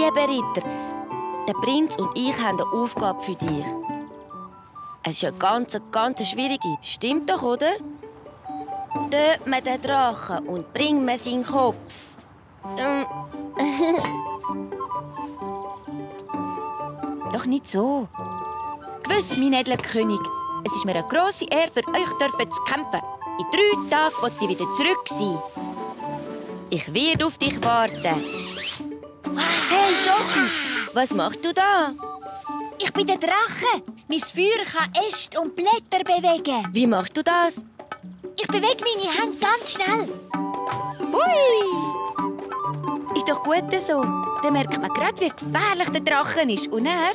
lieber Ritter, der Prinz und ich haben eine Aufgabe für dich. Es ist eine ganz schwierige. Stimmt doch, oder? Töt mir den Drachen und bring mir seinen Kopf. Doch nicht so. Gewiss, mein edler König, es ist mir eine grosse Ehre, für euch zu kämpfen. In 3 Tagen will ich wieder zurück sein. Ich werde auf dich warten. Hey, Sophie, was machst du da? Ich bin der Drache. Mein Feuer kann Äste und Blätter bewegen. Wie machst du das? Ich bewege meine Hände ganz schnell. Hui! Ist doch gut so. Dann merkt man gerade, wie gefährlich der Drache ist. Und er...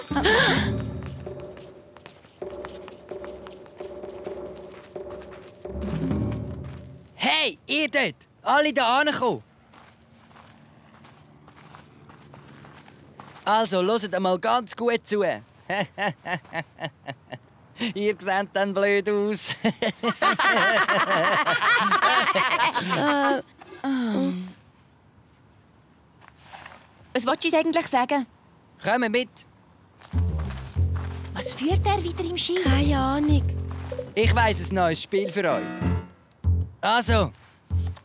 Hey, ihr dort! Alle da ankommen! Also, hört einmal ganz gut zu. Ihr seht dann blöd aus. Was willst du uns eigentlich sagen? Kommt mit. Was führt er wieder im Ski? Keine Ahnung. Ich weiss ein neues Spiel für euch. Also,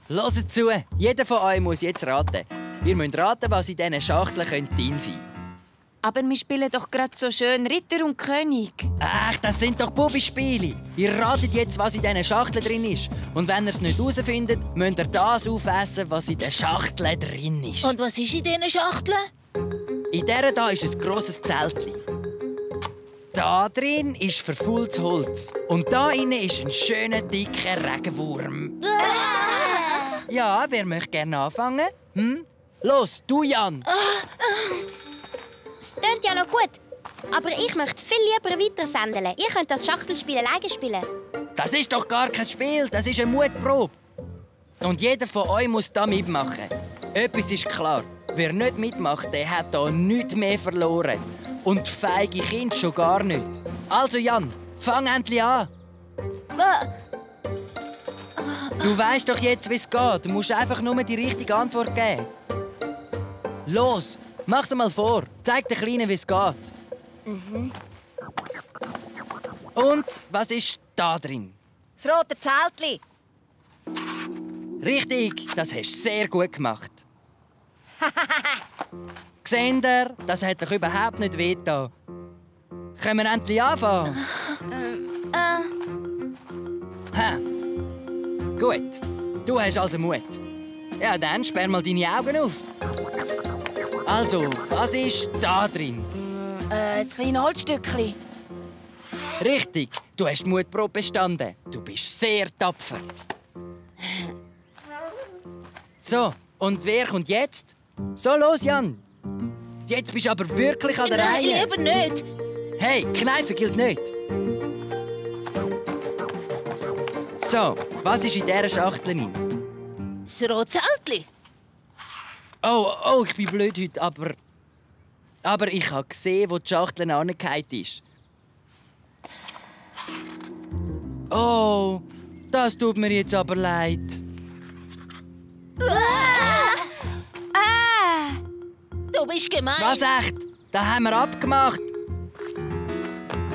hört zu. Jeder von euch muss jetzt raten. Ihr müsst raten, was in diesen Schachteln drin sein könnte. Aber wir spielen doch gerade so schön Ritter und König. Ach, das sind doch Bubispiele. Ihr ratet jetzt, was in diesen Schachteln drin ist. Und wenn ihr es nicht herausfindet, müsst ihr das aufessen, was in den Schachteln drin ist. Und was ist in diesen Schachteln? In dieser hier ist ein grosses Zeltchen. Da drin ist verfaultes Holz. Und da innen ist ein schöner, dicker Regenwurm. Ja, wer möchte gerne anfangen? Los, du, Jan. Das klingt ja noch gut. Aber ich möchte viel lieber weiter sendeln. Ihr könnt das Schachtelspiel alleine spielen. Das ist doch gar kein Spiel, das ist eine Mutprobe. Und jeder von euch muss da mitmachen. Etwas ist klar. Wer nicht mitmacht, der hat hier nichts mehr verloren. Und feige Kinder schon gar nicht. Also Jan, fang endlich an. Du weißt doch jetzt, wie es geht. Du musst einfach nur die richtige Antwort geben. Los, mach's mal vor. Zeig den Kleinen, wie es geht. Und was ist da drin? Das rote Zeltli. Richtig, das hast du sehr gut gemacht. Seht ihr, das hat doch überhaupt nicht wehgetan. Können wir endlich anfangen? Ha. Gut, du hast also Mut. Ja, dann sperr mal deine Augen auf. Also, was ist da drin? Ein kleines Holzstückchen. Richtig, du hast die Mutprobe bestanden. Du bist sehr tapfer. So, und wer kommt jetzt? So, los, Jan. Jetzt bist du aber wirklich an der Nein, Reihe. lieber nicht. Hey, Kneifen gilt nicht. So, was ist in dieser Schachtel drin? Das rote Zeltli. Oh, ich bin blöd heute, aber ich habe gesehen, wo die Schachtel angefallen ist. Oh, das tut mir jetzt aber leid. Du bist gemein. Was echt? Da haben wir abgemacht.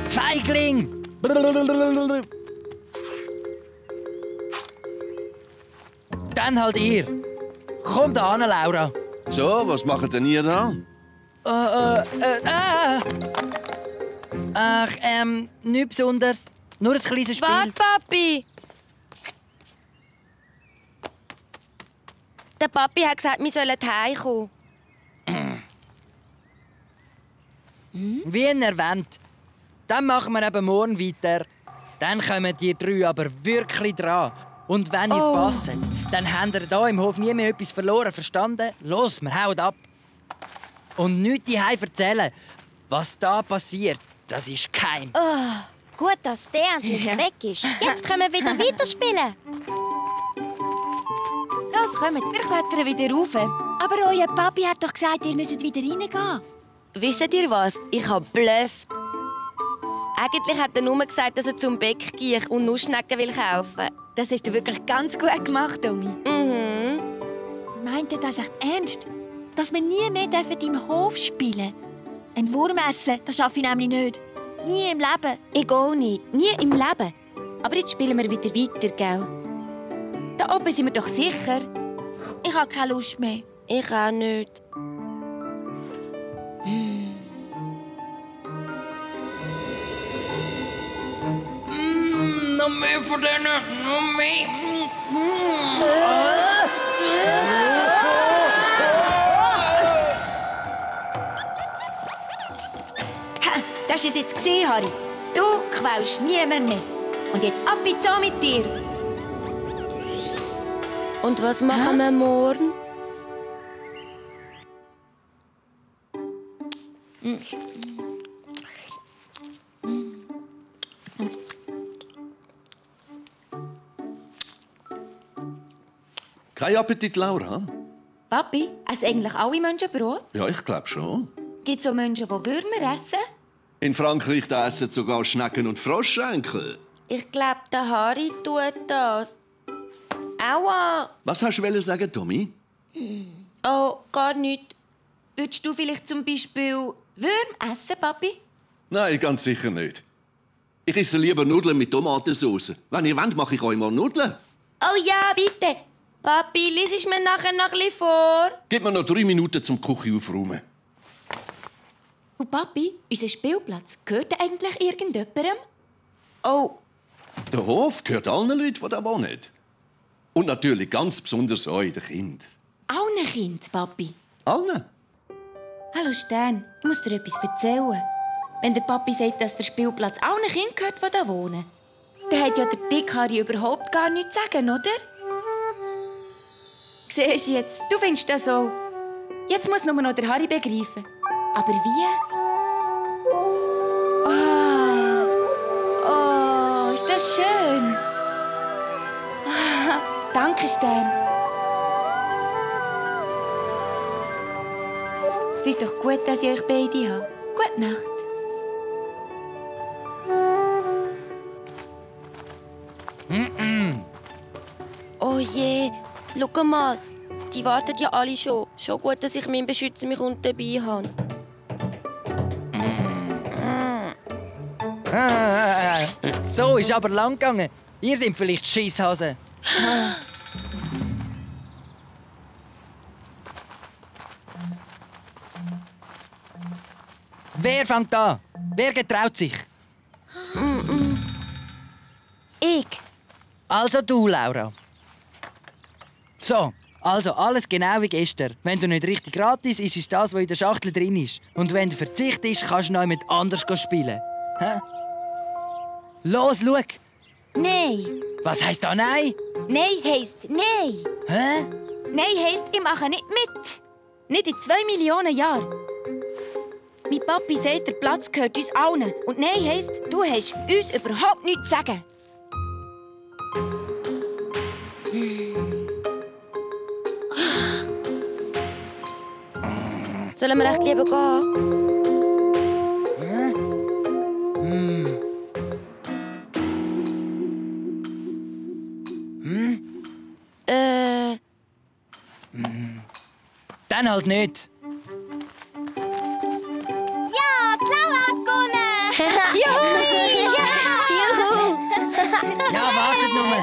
Feigling! Dann halt ihr. Komm da an, Laura. So, was macht denn ihr da? Ach, nichts Besonderes. Nur ein kleines Spiel. Warte, Papi! Der Papi hat gesagt, wir sollen heimkommen. Wie erwähnt. Dann machen wir eben morgen weiter. Dann kommen die 3 aber wirklich dran. Und wenn ihr passt, dann habt ihr hier im Hof nie mehr etwas verloren, verstanden? Los, wir hauen ab. Und nichts daheim erzählen. Was da passiert, das ist geheim. Gut, dass der endlich weg ist. Jetzt können wir wieder weiterspielen. Los, kommt, wir klettern wieder rauf. Aber euer Papi hat doch gesagt, ihr müsst wieder reingehen. Wisst ihr was? Ich habe blufft. Eigentlich hat er nur gesagt, dass er zum Bäck geht und Nussschnecken will kaufen. Das hast du wirklich ganz gut gemacht, Tommy. Mhm. Meint ihr das echt ernst? dass wir nie mehr im Hof spielen dürfen. Ein Wurm essen, das schaffe ich nämlich nicht. Nie im Leben. Ich auch nicht. Nie im Leben. Aber jetzt spielen wir wieder weiter, gell? Da oben sind wir doch sicher. Ich habe keine Lust mehr. Ich auch nicht. Noch mehr von denen! Noch mehr! Ha, das ist es jetzt gesehen, Harry. Du quälst niemand mehr. Und jetzt ab ins Zoo mit dir. Und was machen wir morgen? Kein Appetit, Laura? Papi, essen eigentlich alle Menschen Brot? Ja, ich glaube schon. Gibt es auch Menschen, die Würmer essen? In Frankreich da essen sogar Schnecken und Froschschenkel. Ich glaube, der Harry tut das. Aua! Was hast du sagen, Tommy? Oh, gar nicht. Würdest du vielleicht zum Beispiel Würmer essen, Papi? Nein, ganz sicher nicht. Ich esse lieber Nudeln mit Tomatensauce. Wenn ihr wollt, mache ich euch mal Nudeln. Oh ja, bitte. Papi, liest mir nachher noch ein bisschen vor? Gib mir noch 3 Minuten zum Küche aufräumen. Und Papi, unser Spielplatz, gehört er eigentlich irgendjemandem? Oh, Der Hof gehört allen Leuten, die da wohnen. Und natürlich ganz besonders euch, den Kindern. Allen Kind, Papi. Allen? Hallo Stern, ich muss dir etwas erzählen. Wenn der Papi sagt, dass der Spielplatz allen Kindern gehört, die da wohnen, dann hat ja der Dick Harry überhaupt gar nichts zu sagen, oder? Siehst du jetzt, du findest das so. Jetzt muss nur noch der Harry begreifen. Aber wie? Oh, ist das schön. Danke, Stern. Es ist doch gut, dass ich euch beide habe. Gute Nacht. oh je. Schau mal, die warten ja alle schon. Schon gut, dass ich meinen Beschützer mich unten dabei habe. So ist aber lang gegangen. Ihr seid vielleicht Scheisshasen. Wer fängt an? Wer getraut sich? Ich. Also du, Laura. So, also alles genau wie gestern. Wenn du nicht richtig gratis ist, ist das, was in der Schachtel drin ist. Und wenn du verzichtest, kannst du noch jemand anders spielen. Hä? Los, schau. Nein. Was heisst da nein? Nein heisst nein. Hä? Nein heisst, ich mache nicht mit. Nicht in 2 Millionen Jahren. Mein Papi sagt, der Platz gehört uns allen. Und nein heisst, du hast uns überhaupt nichts zu sagen. Sollen wir echt lieber gehen? Dann halt nicht. Ja, die Laura hat gewonnen! Juhu! Ja, wartet nur.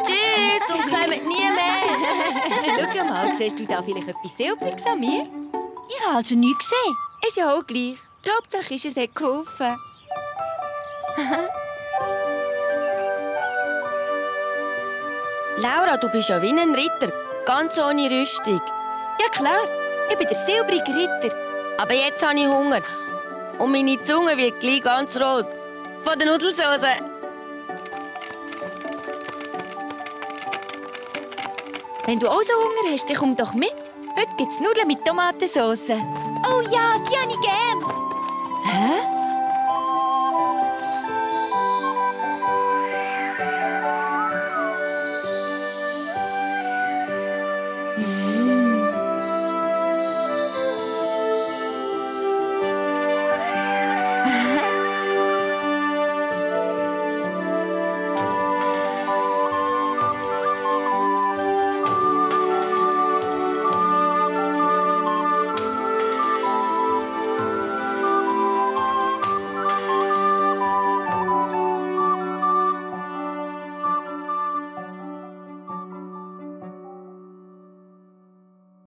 Tschüss und kommt nie mehr. Schau mal, siehst du da vielleicht etwas Silbriges an mir? Ich habe also nichts gesehen. Ist ja auch gleich. Die Hauptsache ist, es hat geholfen. Laura, du bist ja wie ein Ritter. Ganz ohne Rüstung. Ja klar, ich bin der silbrige Ritter. Aber jetzt habe ich Hunger. Und meine Zunge wird gleich ganz rot. Von der Nudelsauce. Wenn du auch so Hunger hast, dann komm doch mit. Heute gibt's Nudeln mit Tomatensauce. Oh ja, die habe ich gern. Hä?